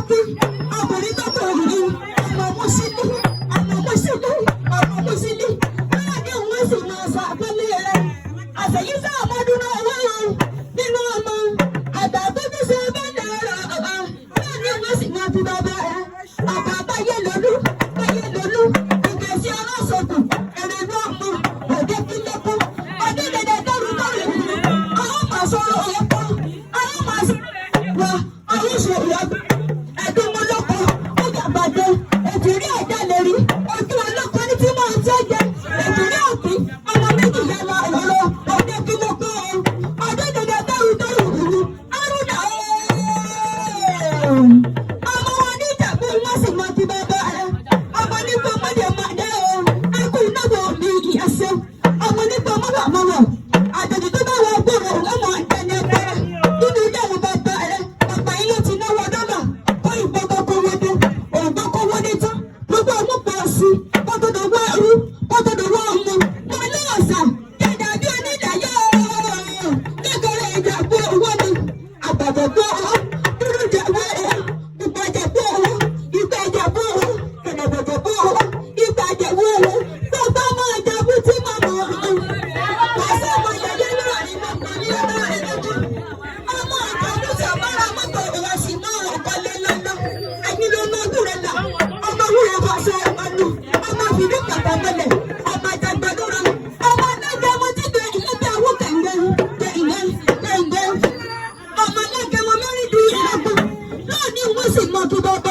kí ọkùnrin tó kọ̀ rí ọmọ mùsílì, ọmọ mùsílì, ọmọ mùsílì. Bẹ́ẹ̀ ni wọ́n sì máa sọ àpẹẹrẹ rẹ̀. Àṣeyíṣẹ́ ọmọdún náà wọ́n nínú ọmọ àgbà tó ní ṣe bẹ́ẹ̀ náírà ọba. Bẹ́ẹ̀ ni wọ́n sì máa fi bàbá rẹ̀. Ọkọ̀ báyé lolú, báyé lolú, ìgbésí ọlọ́sọ̀kù, èrè ọmọ, òde kílẹ̀kùn, ọdún dẹ̀dẹ̀ dẹ́rù dẹ́rù ìlú, àwọn máa sọ̀rọ̀ ọ̀pọ̀, àwọn máa sọ̀rọ̀ wa, àwọn sọ̀rọ̀ ẹ̀dùn mọ́lọ́kọ̀, ó jàgbàdo, ètùrí ẹ̀dá lè rí, ojú ọlọ́kọ ní tí máa tẹ́ jẹ, ètùrí òpin, ọmọ méjì yẹn lọ ọ̀rọ̀, òde kílẹ̀kùn, ọdún dẹ̀dẹ̀ dẹ́rù dẹ́rù ìlú, arúnà ọmọ wọn ní ìjàgbó wọn sì máa fi bàbá rẹ ọmọ nípa ọmọdé ọmọdé o ẹkú náwó mi ìyàsẹ ọmọ nípa ọmọwà mọwọ àjòjì tó bá wọ gbòòrò ọmọ ẹni ẹgbẹrẹ nínú ilé àwọn bàbá rẹ bàbá yìí ló ti náwó dọ́là kó ìbọn kókó wọdé òǹgbọ́n kó wọdé tán gbogbo ọmú pọ̀ sí kótó dọ̀wọ́ ẹrú kótó dọ̀wọ́ ọmọ wọn ní ọ̀sà kẹ̀dà bí onídàáyọ̀ kékeré ìjàgbó owó mi àgbàgbọ́ owó dúdú jẹ̀wọ́ owó pupa jẹ̀bú owó ìgbà jẹ̀bú owó kẹ̀lẹ̀bẹ̀ jẹ̀bú owó ìgbà jẹ̀bú owó gbogbo ọmọ ìjẹ̀bú tí mo mọ̀ ọ́n pàṣẹ ọmọ yẹyẹ lọ́rọ̀ ni mo mọ̀ ní ọ̀rọ̀ rẹ̀ lójú ọmọ ìjẹ̀bú tí ọmọ ra mọ́tò ìrẹsì náà ọkọ lé lọ́lọ́ ẹ̀yin ló ná wúrẹ́ là ọmọ wúrẹ́ fàṣẹ ọmọ ọmọ fìdí kàtà mọ́lẹ̀ ọmọ àjàgbàdúrà ọmọ alágẹmọ títẹ ìlẹ́tẹ̀ àwọn kẹ̀ǹgẹ́ kẹ̀ǹgẹ́ kẹ̀ǹgẹ́ ọmọ alágẹmọ mẹ́rìndínlógún náà ní wọ́n sì mọ tó bá.